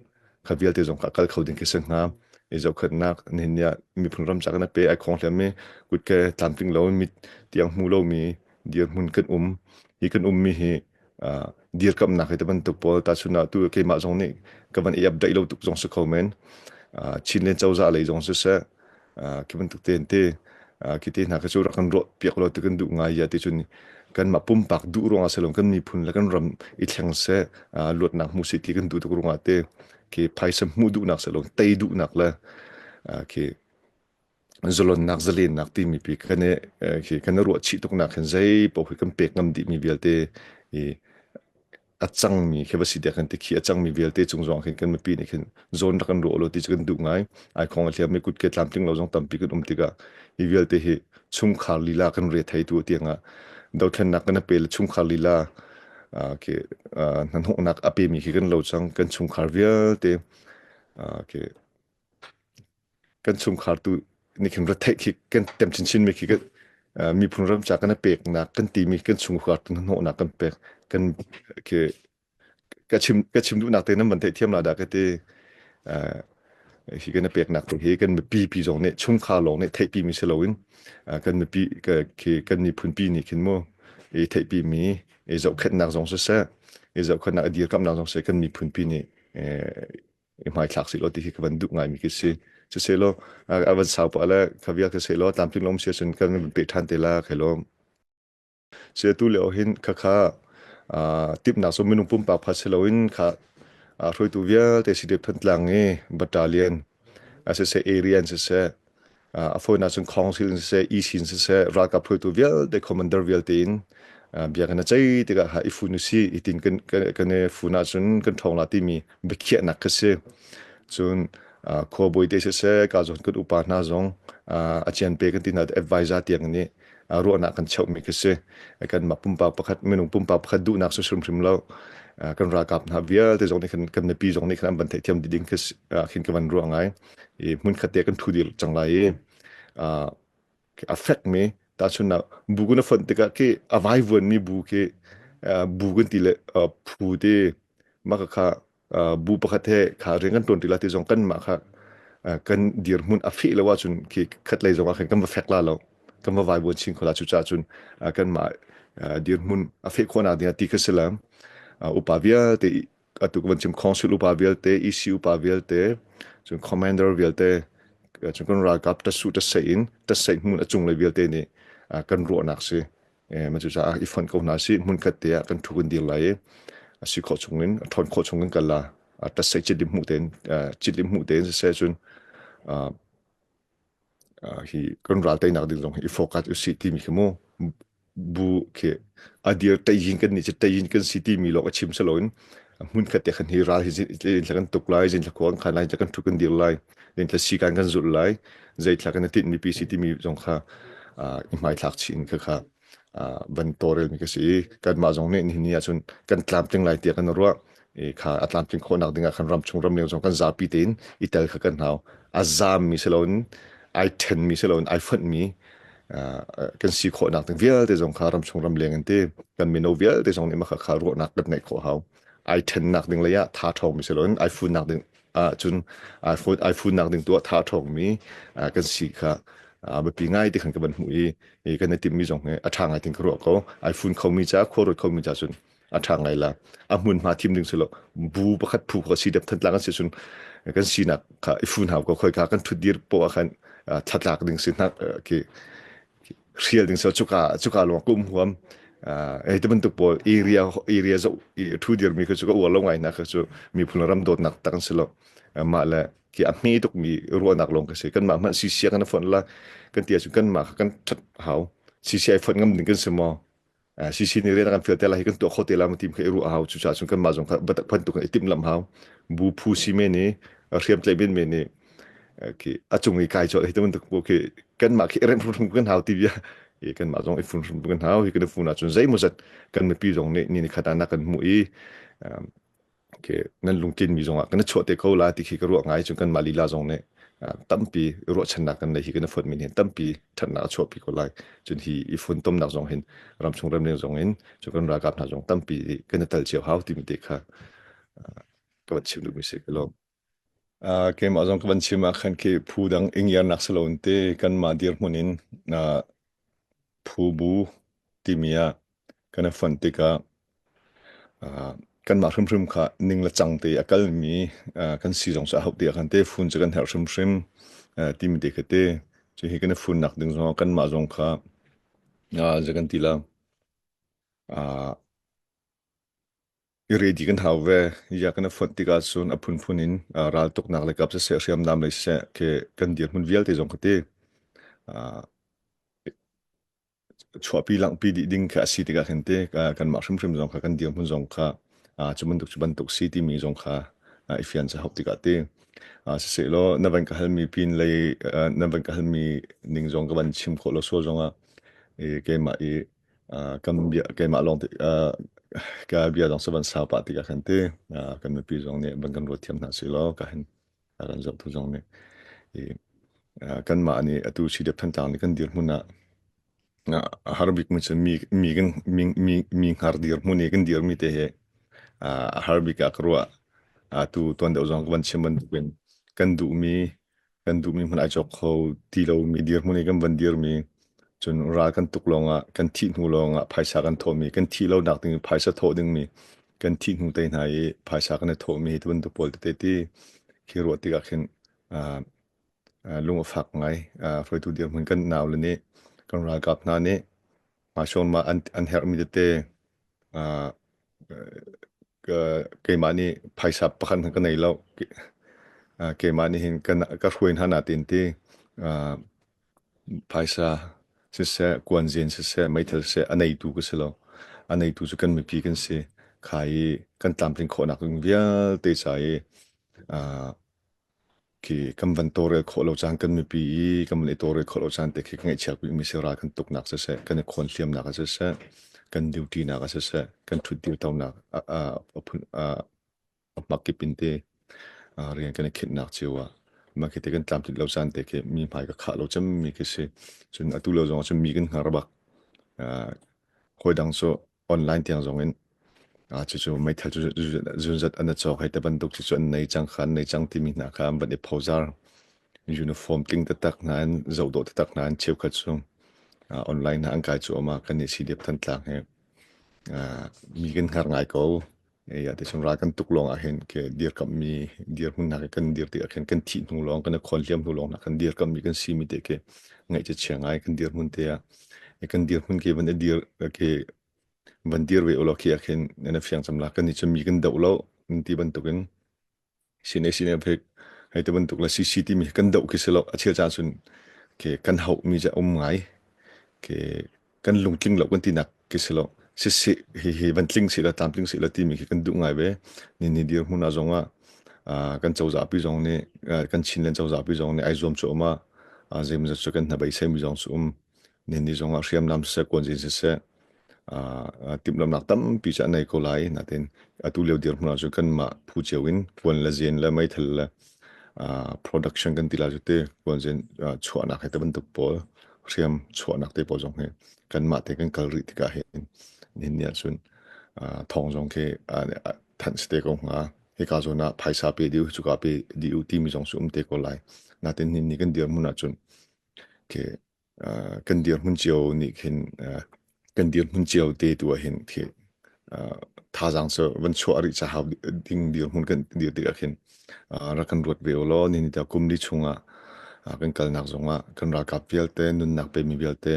kha vialte zong kha kal kho ding khi si hnga. I zohkhenhnak nihin ni ah miphun ram ca kan pe ai khong hliam mi kutke tlamtling lo mit tiang hmu lomi dirhmun kan um. Hi kan ummi hi dirkamnak hi te bantuk pawl tahchun ah tu keimah zong nih ka van i update lo tuk zong si kho men. Chinland cozah lei zong siseh khi bantuk te te khi te hna khi cu rak kan ruah piak lo ti kan duh ngai ya ti cun kanmah pumpak duh ruangah si lo kan miphun le kan ram i thleng seh luatnak hmu seh ti kan duh tuk ruangah te khi phaisa hmuh duhnak si lo tei duhnak le khi zalonnak zalennak timi pi kan i khi kan i ruah chih tuknak khin zei paoh khi kan pek ngam dih mi vialte i a cangmi khi va si tiah kan ti khi a cangmi vialte cung zong khin kan mipi nih khin zawn rak kan ruah lo ti cu kan duh ngai. Ai khong a hliam i kutke tlamtling lo zong tampi kan um tikah hi vialte hi chungkhar lila kan re thei tu tiangah dothlennak kan pe le chungkhar lila khi hnahnawhnak a pemi khi kan lo cang. Kan chungkhar vialte khi kan chungkhar tu nih khin retheih khi kan tem chinchin mi khi kan miphun ram ca kan peknak kan timi kan chungkhar tu hnawhnak kan pek kan khi ka chim duhnak te nan van theih thiam la dah ka ti. Hi kan peknak te hi kan mipi pi zong nih chungkhar lawng nih theihpi mi si loin kan mipi khi kan miphun pi nih khin mu i theihpi mi i zohkhenhnak zong siseh i zohkhenhnak i dirkamnak zong siseh kan miphun pi nih i hmaithlak si law ti hi ka van duh ngaimi khi si. Siselaw a van sau pah le kha vial ka selaw tlamtling lom si ahcun kan van pe ṭhan te la khailawm. Si atu lio hin khakha timhnak cu minung pumpak phat si loin kha hruaitu vialte si dep Thantlang i battalion siseh area in siseh a fawinak cun council in siseh EC in siseh ralkap hruaitu vialte commander vialte in bia kan i ceih tikah ha i fun usih hitin kan kan i fun ahcun kan ṭhawng la timi biakhiahnak kha si. Cun khuabawi te siseh ka zawn kan upa hna zong a cian pe kan ti hna advisor tiang nih ruahnak kan cheuhmi khi si. Kanmah pumpak pakhat minung pumpak pakhat duhnak si hrimhrim lo. Kan ralkap hna vialte zong nih khan kan mipi zong nih khan an van theihthiam dih ding khi khin ka van ruah ngai. I hmunkhat te kan ṭhu dih cang lai i a fekmi tahchunhnak bu kan i fonh tikah khi a vaivuanmi bu khi bu kan ti le phu ti mah kha bu pakhat he kha rian kan ṭuan ṭi la ti zong kanmah kha kan dirhmun a feh lo ahcun khi khatlei zong ah khan kan va fek la lo kan va vaivuan chin kho la. Cucaah cun kanmah dirhmun a feh khawhnak ding ah ti kha si le upa vialte atu ka van chim council upa vialte EC upa vialte cun commander vialte cun kan ralkap tasu tasei in tasei hmun a cunglei vialte nih kan ruahnak si. Ma cucaah i fonh ko hna si hmunkhat te ah kan thu kan dir lai i a si khawh chung in a ṭhawn khawh chung in kal la tasei citlim hmuh tein citlim hmuh tein siseh cun hi kan ral teinak ding zong hi i focus usih timi khi mu bu khi a dir teiyin kan nih cu teiyin kan si timi lawng a chim si loin hmunkhat te khan hi ral hi zin thla kan tuk lai zin thla khua kan khan lai zin kan thu kan dir lai zin thla si kan kan zulh lai zei thla kan i tinh mi pi si timi zong kha i hmaithlak chih in kha kha van tawlrel mi ka si i kanmah zong nih nihin ni ahcun kan tlamtling lai tiah kan ruah i kha a tlamtling khawhnak ding ah khan ramchung ramleng zong kan zapi tein i tel kha kan hau. A zaammi si loin ai ṭhenmi si loin ai fonhmi kan si khawhnak ding vialte zong kha ramchung ramleng in ti kan mino vialte zong nih mah kha ruahnak kan neih khawh hau. Ai ṭhennak ding lei ah tha ṭhawngmi si loin ai funnak ding ahcun ai funnak ding tu ah tha ṭhawngmi kan si kha biapi ngai ti khan ka van hmuh i kan i timhmi zong hi a ṭha ngai tin ka ruah ko. Ai fun khomi ca khuaruat khomi ca cun a ṭha ngai la. A hmunhma thim ding si lo bu pakhat phu kha si dep Thantlang an si cun kan sinak kha i fun hau ko. Khoi kha kan ṭhutdir poah khan thlatlak ding si hna khi hrial ding si cuka cuka lawng ka um huam. Hei ti bantuk pawl area area zoh i ṭhu dirmi kha cu ka uar lo ngai hna kha cu miphun ram dawtnak tak an si lo. Mah le Khi a hme tukmi ruahnak lawng ka si. Kanmah hmanh CC kan fonh la kan ti ahcun kanmah kha kan ṭhat hau. CC ai fonh ngam ding kan si maw? CC nih rian a kan fial te lai hi kan tuah kho te la ma tim kha i ruah hau. Cucaah cun kanmah zong kha biatak bantuk in i timhlamh hau. Bu phu si men i hriamtlaih men men i khi a cung i kai colh hi bantuk khi kanmah khi remh hrim kan hau ti bia i kanmah zong i fun hrim kan hau hi kan i fun ahcun zeimawzat kan mipi zong nih ni khat ah na kan hmuh i khi nan lungtlinmi zong ah kan i chuah te ko la ti khi ka ruah ngai cun kanmah lila zong nih tampi ruahchannak kan nei hi kan i fonhmi nih tampi ṭhatnak a chuahpi ko lai cun hi i funtomnak zong hin ramchung ramleng zong in cun kan ralkap hna zong tampi kan i tel cio hau timi te kha ka van chim duhmi si ka lawm. Keimah zong ka van chim ah khan khi phu dang ingiarnak si loin te kanmah dirhmun in phu bu timi ah kan i fonh tikah kanmah hrimhrim kha ning le cang te a kalmi kan si zong cu a hauh ti ah khan te fun cu kan herh hrimhrim timi te kha te cu hi kan i funnak ding zong kanmah zong kha zei kan ti la I ready kan hau ve. Ia kan i fonh tikah cun a phunphun in raltuknak lei kap siseh, hriamnam lei siseh, khi kan dirhmun vialte zong ka ti. Chuahpi langhpi dih ding khi a si tikah khin ti kanmah hrimhrim zong kha kan dirhmun zong kha cu bantuk cu bantuk si timi zong kha i fian ca hauh tikah ti. Sisehlaw na van ka halmi pin lei na van ka halmi ning zong ka van chim khawh lo sual zongah keimah i kan bia keimah lawng te ka bia zong van sau pah tikah khan ti kan mipi zong nih van kan ruat thiam hna sih law ka hin kan zohtu zong nih i kanmah nih atu CDF Thantlang nih kan dirhmun ah a har bik mi cu mi mi kan mi mi mi hngar dirhmun i kan dirmi te hi a har bik ah ka ruah atu tuan deuh zong ka van chim bantukin kan duhmi kan duhmi hmun ai cawk kho ti lomi dirhmun i kan van dirmi cun ral kan tuk lawngah kan thih hnu lawngah phaisa kan thawhmi kan thih lonak ding phaisa thawh dingmi kan thih hnu te hna i phaisa kan i thawhmi hi bantuk pawl tete ti khi ruah tikah khin lung a fak ngai. Hruaitu dirhmun kan nau le nih kan ralkap hna nih hmasawn ma an herhmi tete keimah nih phaisa pakhat hmanh ka nei lo. Keimah nih hin ka hruai hna natin ti phaisa siseh, kuanzen siseh, meithal siseh a neitu ka si lo. A neitu cu kan mipi kan si. Kha i kan tlamtlin khawhnak ding vialte ca i Khi kan van tawlrel khawh lo caan kan mipi i kan van i tawlrel khawh lo caan te khi ka ngaihchia bikmi si ral kan tuknak siseh, kan i khawn hliamnak ah siseh, kan duty nak ah siseh, kan ṭhutdir tonak a a a phun a a hmakip in te rian kan i khinhnak cio ah mah khi te kan tlamtlinh lo caan te khi mi hmai ka khah lo cemmi khi si. Cun atu lo zong ah cun mi kan hngar bak. Hawi dang cu online tiang zong in cucu meithal cu zunzat an i cawk hei te bantuk cucu an nei cang kha an nei cang timi hna kha an van i phozar uniform tling taktak hna in zoh dawh taktak hna in cheukhat cu online hna an kai cu ama kan i CDF Thantlang he mi kan hngar ngai ko ya te chung ral kan tuk lawng ah hin ke dirkamh mi dirhmun hna kan dir tik ah khin kan thih hnu lawng kan i khawn hliam hnu lawng hna kan dirkamh mi kan si mi te ke ngaih che chia ngai kan dirhmun te ah kan dirhmun ke van i dir ke van dir ve ulaw khi ah khin na fiang cam la kan nih cun mi kan doh lo ti bantukin sine sine phek hei te bantuk la CC timi kan doh khi si lo a chel caan cun ke kan hauh mi ca um ngai ke kan lungtling lo kan tinak khi si lo sisi hi hi van tling si la tlamtling si la timi khi kan duh ngai ve ni ni dir hmun ah zong ah kan cozah pi zong nih kan Chinland cozah pi zong nih ai zuam cu um ah zeimawzat cu kan hnabeisei mi zong cu um ni ni zong ah hriamnam siseh kuanzin siseh timhlamhnak tampi cu an nei ko lai natin atu lio dirhmun ah cun kanmah phu cio in kuan le zen le meithal le production kan ti lai cu te kuanzen chuahnak he te bantuk pawl hriam chuahnak te pawl zong hi kanmah te kan kal rih tikah hin nihin ni ahcun thawng zong khi thanh si te ko hnga hika zawn ah phaisa pe dih u cuka pe dih u timi zong cu um te ko lai natin nihin ni kan dirhmun ahcun khi kan dirhmun cio nih khin kan dirhmun cio te tu ah hin khi thazaang cu van chuah rih ca hau ding dirhmun kan dir tikah khin rak kan ruat ve u law ni ta kum li chungah kan kalnak zongah kan ralkap vialte nunnak pemi vialte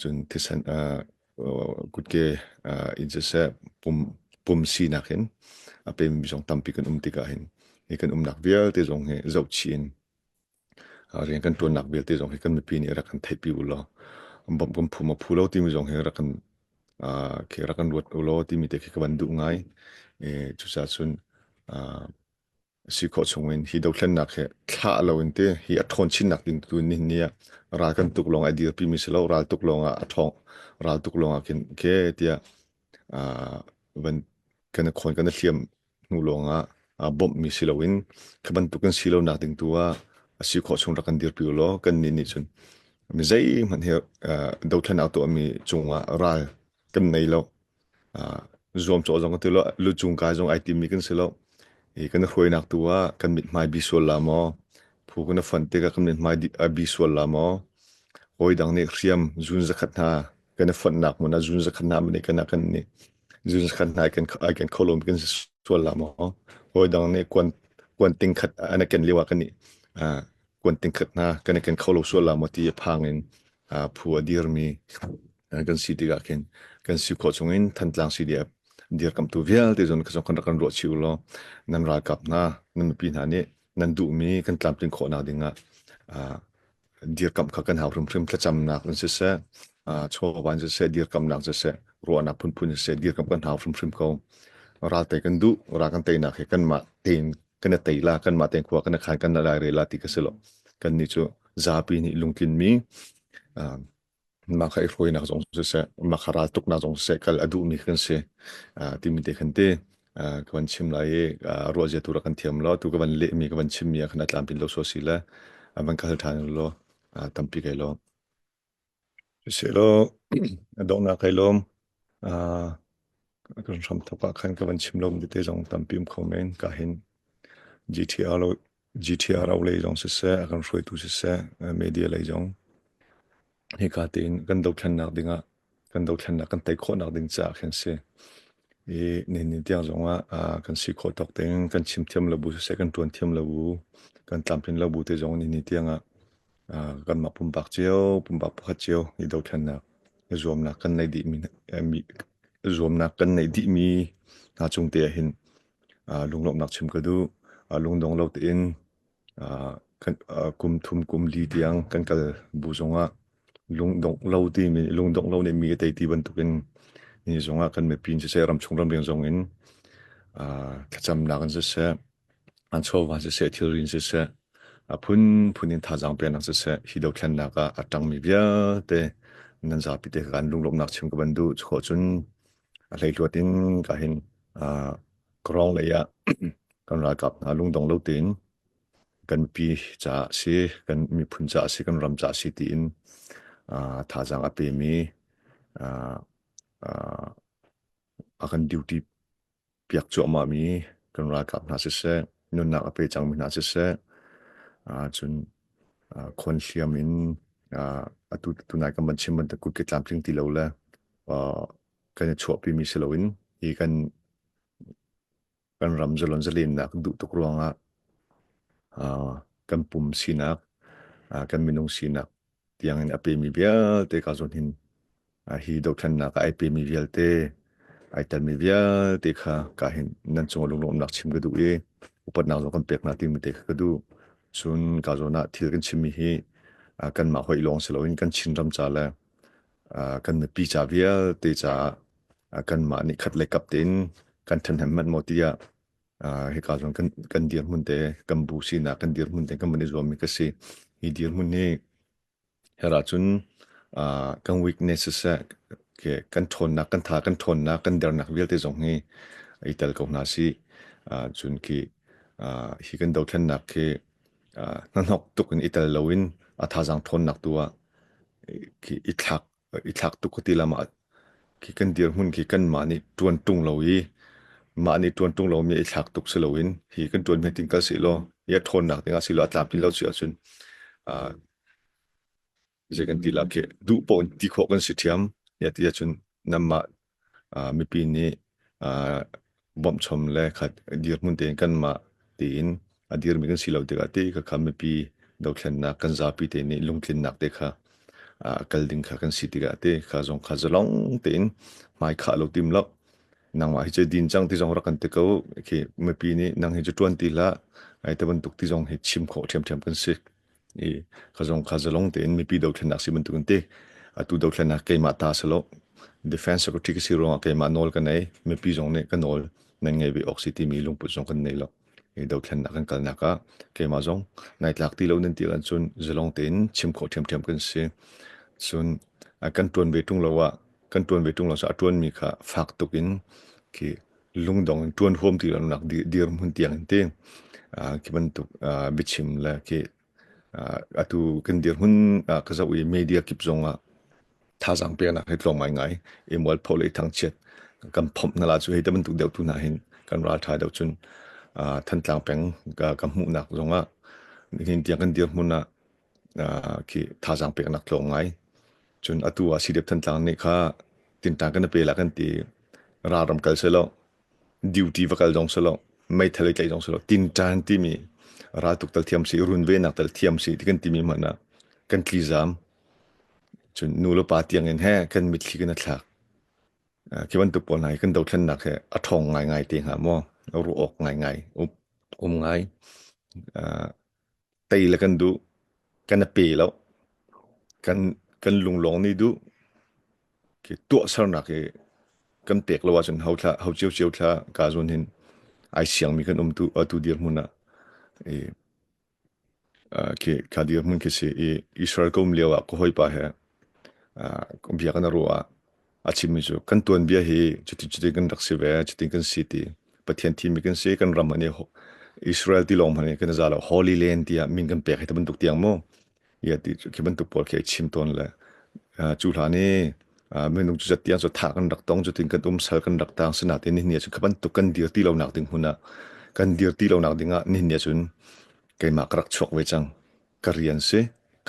cun thisen kutke in siseh pum pum sinak in a pemi zong tampi kan um tikah hin. Hi kan umnak vialte zong hi zohchih in rian kan ṭuannak vialte zong hi kan mipi nih rak kan theihpi u law bawmh kan phu maw phu lo timi zong hi rak kan khi rak kan ruat u law timi te khi ka van duh ngai. Cucaah cun si khawh chung in hi dothlennak hi thlah lo in te hi a ṭhawn chinnak ding tu nihin ni ah ral kan tuk lawng ai dirpi mi si lo ral tuk lawng ah a ṭhawng ral tuk lawng ah khin ke tiah van kan khawn kan hliam hnu lawng ah bawmh mi si loin kha bantuk kan si lo nak ding tu ah a si khawh chung rak kan dirpi u law kan nih nih cun mi zeihmanh hi dothlennak tuah mi cungah ral kan nei lo. Zuamcawh zong kan ti lo, lucung kai zong ai timmi kan si lo. I kan i hruainak tu ah kan mithmai bi sual la maw, phu kan i fonh tikah kan mithmai a bi sual la maw, hawi dang nih hriam zun zakhat hna kan i fonhnak hmun ah zun zakhat hna nih kan kan nih zun zakhat hna kan ai kan kho lomi kan si sual la maw, hawi dang nih kuan kuan ting khat an i ken lio ah kan nih kuan ting khat hna kan i ken kho lo sual la maw ti a phang in phu a dirmi kan si tikah khin kan si khawh chungin Thantlang CDF dirkamhtu vialte zon kan rak kan ruah chih u law nan ralkap hna nan mipi hna nih nan duhmi kan tlamtlin khawhnak dingah dirkamh kha kan hau hrimhrim thlacamnak in siseh chawva in siseh dirkamnak siseh ruahnak phunphun siseh dirkamh kan hau hrimhrim ko. Ral tei kan duh ral kan teinak hi kanmah tein kan i tei la kanmah tein khua kan i khan kan lai re la ti ka si lo. Kannih cu zapi nih lungtlinmi mah kha i hruainak zong siseh mah kha raltuknak zong siseh kal a duhmi kan si timi te khan te ka van chim lai i ruahzia tu rak kan thiam law tu ka van lehmi ka van chimmi ah khan a tlamtlin lo sawh si le van ka hal ṭhan law tampi kai lawm. Siseh a donghnak kai lawm. Kan hramthawk ah khan ka van chim lomi tete zong tampi um kho men. Ka hin GTR lo GTRO lei zong siseh, a kan hruaitu siseh, media lei zong hika tein kan dothlennak dingah kan dothlennak kan tei khawhnak ding caah khin si. I nihin tiang zongah kan si khawh tawk tein kan chim thiam lo bu siseh, kan ṭuan thiam lo bu, kan tlamtlin lo bu te zong nihin tiang ah kanmah pumpak cio, pumpak pakhat cio i dothlennak zuamnak kan neih dihmi zuamnak kan neih dihmi hna cung te ah hin lunglawmhnak chim ka duh. Lungdong lo tein kum thum kum li tiang kan kal bu zongah lungdongh lo timi lungdongh lo nih mi a tei ti bantukin ni zongah kan mipi in siseh ramchung ramleng zong in thlacamnak in siseh an chawva siseh thilri in siseh a phunphun in thazaang peknak siseh hi dothlennak ah a ṭangmi vialte nan zapi te kan lunglawmhnak chim ka van duh. Cukhawh cun a hleihluat in ka hin Kawrong lei ah kan ralkap hna lungdong lo tein kan mipi caah si, kan miphun caah si, kan ram caah si tiin thazaang a pemi a kan duty piak cuahmahmi kan ralkap hna siseh, nunnak a pe cangmi hna siseh, cun khawn hliam in atu tunai kan van chim bantuk kutke tlamtling ti lo le kan i chuahpimi si loin hi kan kan ram zalon zalennak duh tuk ruangah kan pum sinak kan minung sinak tiangin a pemi vialte ka zawn hin hi dothlennak ah ai pemi vialte ai telmi vialte kha ka hin nan cung lunglawmhnak chim ka duh i upatnak zong kan pek hna timi te kha ka duh. Cun ka zawn ah thil kan chimmi hi kanmah hoih lawng si loin kan Chinram ca le kan mipi ca vialte caah kanmah nih khat le kap tein kan ṭhahnem manh maw tiah hika zawn kan kan dirhmun te kan bu sinak kan dirhmun te kan van i zuammi ka si. Hi dirhmun hi her ahcun kan weakness siseh kan ṭhawnnak kan tha kan ṭhawnnak kan dernak vialte zong hi i tel ko hna sih. Cun khi hi kan dothlennak khi hnahnok tuk in i tel loin a thazaang ṭhawnnak tu ah khi i thlak i thlak tuk ka ti lam ah khi kan dirhmun khi kanmah nih ṭuan ṭung lo i mah nih ṭuan ṭung lomi i thlak tuk si loin hi kan ṭuan hme ting kal sih law hi a ṭhawnnak ding ah si law a tlamtlin lo si ahcun zei kan ti la khi duh paoh in ti khawh kan si ṭhiam ya ti ahcun nanmah mipi nih bawmhchom le khat dirhmun tein kanmah tiin a dirmi kan si lo tikah ti kha kha mipi dothlennak kan zapi te nih lungtlinnak te kha kal ding kha kan si tikah ti kha zong kha zalong tein hmai khah lo tim lo. Nangmah hi cu din cang ti zong rak kan ti ko. Khi mipi nih nang hi cu ṭuan ti hlah. Ai te bantuk ti zong hi chim khawh ṭhiamṭhiam kan si. I kha zong kha zalong tein mipi dothlennak si bantuk in ti. Atu dothlennak keimah ta si lo. Defense Secretary ka si ruangah keimah nawl ka nei. Mipi zong nih ka nawl nan ngei ve awk si timi lungput zong kan nei lo. I dothlennak kan kalnak ah keimah zong nai tlak ti lo nan ti ahcun zalong tein chim khawh ṭhiamṭhiam kan si. Cun kan ṭuan ve ṭung lo ah kan ṭuan ve ṭung lo a ṭuanmi kha fak tuk in khi lungdong in ṭuan huam ti lonak dirhmun tiang in ti khi bantuk biachim le khi atu kan dirhmun ka zoh i media kip zong ah thazaang peknak hi tlawm ngaingai i mualpho le i thangchiat kan phomh hna la cu hei te bantuk deuh tu hna hin kan ralṭha deuh cun Thantlang peng ka hmuhnak zong ah nihin tiang kan dirhmun ah khi thazaang peknak tlawm ngai. Cun atu ah CDF Thantlang nih kha tinṭan kan i pe la kan ti ralram kal selaw duty va kal zong selaw meithal i tlaih zong selaw tinṭan timi raltuk tal thiam si runvennak tal thiam si ti kan timi hmanh ah kan tlizaam cun nu le pa tiang in he kan mitthli kan i thlak. Khi bantuk pawl hna hi kan dothlennak he a ṭhawng ngaingai te hnga maw ruah awk ngaingai um ngai. Tei le kan duh, kan i pe lo. Kan, kan lunglawng nih duh. Khi tuahsernak hi kan pek lo ahcun ho thla, ho ciocio thla ka zawn hin ai siangmi kan um tu atu dirhmun ah. I, khi kha dirhmun khi si i Israel ka um lio ah ka hawipa he bia kan i ruah ah A chimmi cu kan tuanbia hi cuti cuti kan rak si ve, cuti kan si ti. Pathian thimmi kan si, kan ram ani Israel ti lawng hmanh kan za lo Holy Land tiah min kan pek hi ti bantuk tiang mu. Ia ti khi bantuk pawl khi chim tawn le cu hlan i minung cu zat tiang cu thah kan rak tong cutin kan um sal kan rak tang sinain nihin ni ah cun kha bantuk kan dir ti lo nak ding hmun ah kan dir ti lo nak ding ah nihin ni ah cun keimah ka rak chuak ve cang ka rian si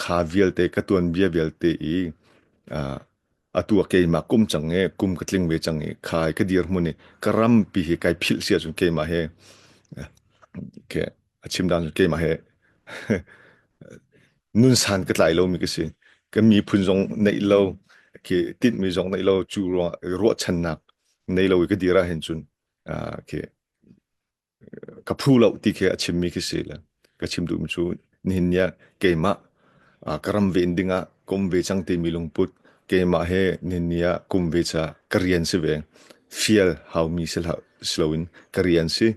kha vialte ka tuanbia vialte i Atu ah keimah kum cang i kum ka tling ve cang i khai ka dirhmun i ka rampi hi kai philh si ahcun keimah he ke a chim dan cu keimah he nunsan ka tlai lomi ka si. Ka miphun zong neih lo, khi tinhmi zong neih lo, cu ruang ruahchannak nei lo i ka dir ahhin cun khi ka phu lo ti khi a chimmi khi si le ka chim duhmi cu nihin ni ah keimah ka ram ven dingah ka um ve cang timi lungput keimah he nihin ni ah kum ve ca ka rian si ve fial haumi si si loin ka rian si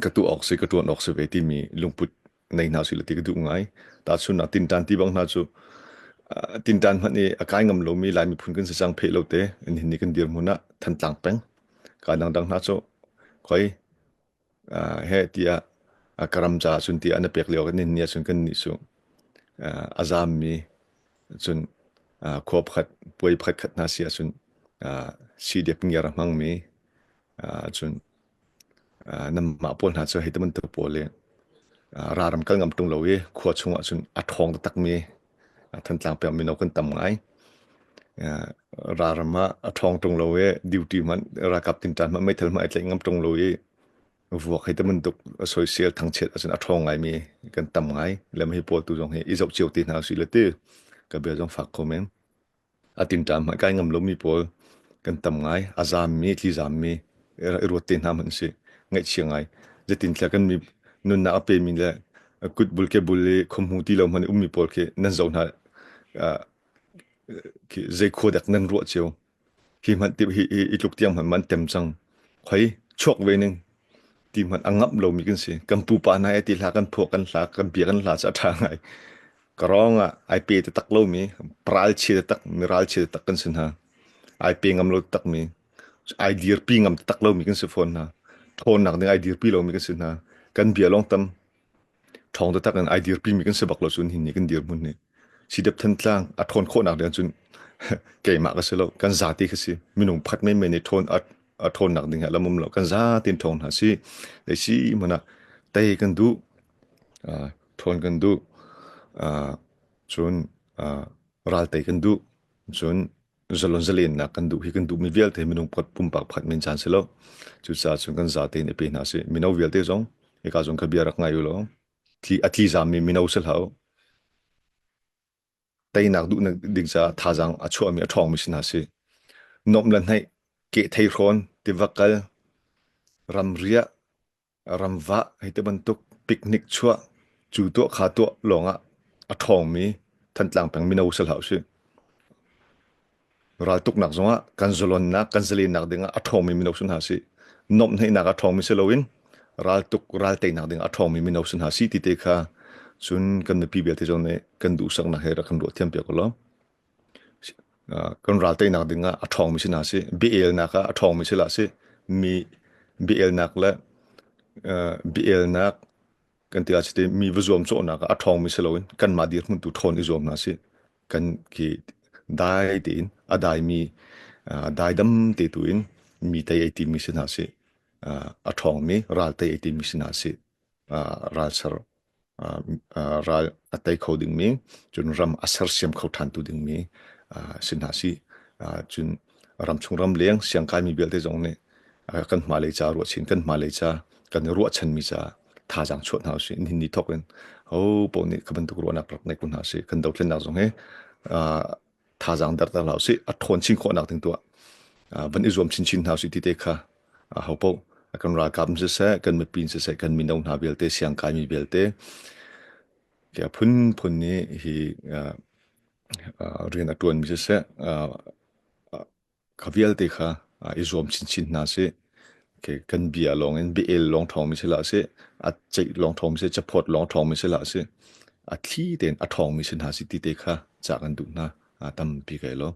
ka tuah awk si ka ṭuan awk si ve timi lungput nei hna sih ti ka duh ngai. Tahchunhnak tinṭan ti bang hna cu tinṭan hmanh i a kai ngam lomi Lai miphun kan si cang pheh lo te nihin ni kan dirhmun ah Thantlang peng ka dangdang hna cu khoi he tiah ka ram caah cun tiah na pek lio kan nihin ni ahcun kan nih cu a zaammi cun khua pakhat puai pakhat khat hna si ahcun CDF ngiar a hmangmi cun Nanmah pawl hna cu hei ti bantuk pawl i ralram kal ngam ṭung lo i khua chungah cun a ṭhawng taktakmi Thantlang peng mino kan tam ngai. Ralram ah a ṭhawng ṭung lo i duty hmanh ralkap tinṭan hmanh meithal hmanh ai tlaih ngam ṭung lo i vuak hei ti bantuk soisel thangchiat ahcun a ṭhawng ngaimi kan tam ngai. Le hi pawl tu zong hi i zoh cio te hna usih le ti ka bia zong fak kho men. A tinṭam hmanh kai ngam lomi pawl kan tam ngai. A zaammi, tlizaammi i ruat te hna hmanh si. Ngaihchia ngai. Zeitintiah kan mi nunnak a pemi le kutbul kebul i khuahmu ti lo hmanh i ummi pawl khi nan zoh hna khi zei khua dek nan ruah cio. Hi hmanh ti hi, hi, hi tluk tiang hmanh man tem cang. Khoi chuak ve ning ti hmanh a ngamh lomi kan si. Kan pupa hna he ti hla kan phuah kan hla kan bia kan hla cu a ṭha ngai. Ka rawng ah ai pe taktak lomi ralchia taktak mi ralchia taktak kan si hna. Ai pe ngam lo taktakmi, ai dirpi ngam taktak lomi kan si fawn hna. Ṭhawnnak ding ai dirpi lomi kan si hna. Kan bia lawng tam ṭhawng taktak in ai dirpimi kan si bak lo cun hin ni kan dirhmun hi. Sidep Thantlang a ṭhawn khawhnak ding cun keimah ka si lo, kan zate ka si. Minung pakhat menmen nih ṭhawn a ṭhawnnak ding hi a lam um lo. Kan zate in ṭhawng hna si. Zei si hmanh ah tei kan duh. Ṭhawn kan duh. Cun ral tei kan duh. Cun zalon zalennak kan duh hi kan duhmi vialte minung pakhat pumpak pakhat men caan si lo. Cucaah cun kan zate in i pe hna sih. Mino vialte zong hika zong ka bia rak ngai u law a tli zaammi mino si hlah u. Teinak duhnak ding caah thazaang a chuahmi a ṭhawngmi si hna sih. Nuamh le hnaih. Kehthei hrawn, tiva kal, ramriah, ramvah hei ti bantuk picnic chuah cu tuah kha tuah lawngah a ṭhawngmi Thantlang peng mino si hlah usih. Raltuknak zongah kan zalonnak, kan zalennak dingah a ṭhawngmi mino si hna sih. Nuamhhneihnak a ṭhawngmi si loin raltuk ral teinak dingah a ṭhawngmi mino si hna sih ti te kha cun kan mipi vialte zong nih kan duhsaknak he rak kan ruah thiam piak ulaw. Kan ral teinak dingah a ṭhawngmi si hna sih, bia-elnak ah a ṭhawngmi si hlah sih, mi bia-elnak le bia-elnak kan ti ah cite mi va zuamcawhnak ah a ṭhawngmi si loin kanmah dirhmun tu ṭhawn i zuam hna sih. Kan khi dai tein a daimi daidam te tu in mi tei ei timi si hna sih. A ṭhawngmi ral tei ei timi si hna sih. Ralser ral a tei kho dingmi cun ram a sersiam kho ṭhantu dingmi si hna sih. Cun ramchung ramleng siangkaimi vialte zong nih kan hmailei ca ruahchin kan hmailei ca kan i ruahchanmi ca thazaang chuah hna usih. Nihin ni thawk in ho paoh nih kha bantuk ruahnak rak ngei ko hna usih. Kan dothlennak zong hi thazaang derter hlah usih. A ṭhawn chin khawhnak ding tuah van i zuam chinchin hna usih ti te kha ho paoh kan ralkap in siseh, kan mipi in siseh, kan mino hna vialte, siangkaimi vialte, a phunphun nih hi rian a ṭuanmi siseh, kha vialte kha i zuam chinchin hna sih. Kan bia lawng in bia-el lawng ṭhawngmi si hlah sih, a ceih lawng ṭhawngmi si, caphawt lawng ṭhawngmi si hlah sih, a thli tein a ṭhawngmi si hna sih ti te kha cah kan duh hna. Tampi ka i lawm.